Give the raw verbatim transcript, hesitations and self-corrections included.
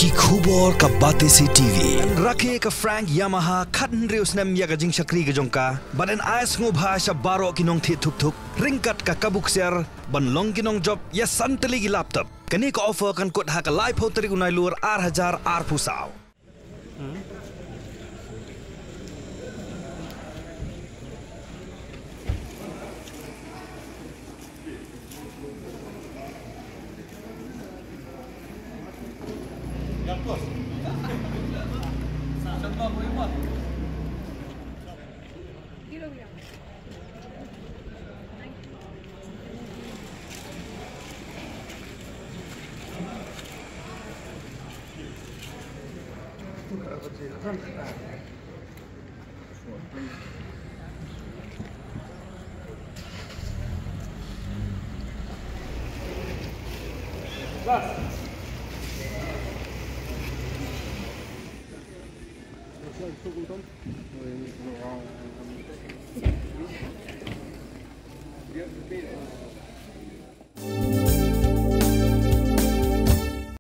Ki khubor ka Batesi T V. Rakhe ka Frank Yamaha khathynriew snem ïa ka jingshakri ka jong ka, bad yn ai sngewbha sha baroh ki nongthied thuk thuk ryngkat ka kabu ksiar ban long ki nongjop ïa san tylli ki laptop. Kane ka offer kan kut ha ka laiphew tarik u Nailur ar hajar arphew saw.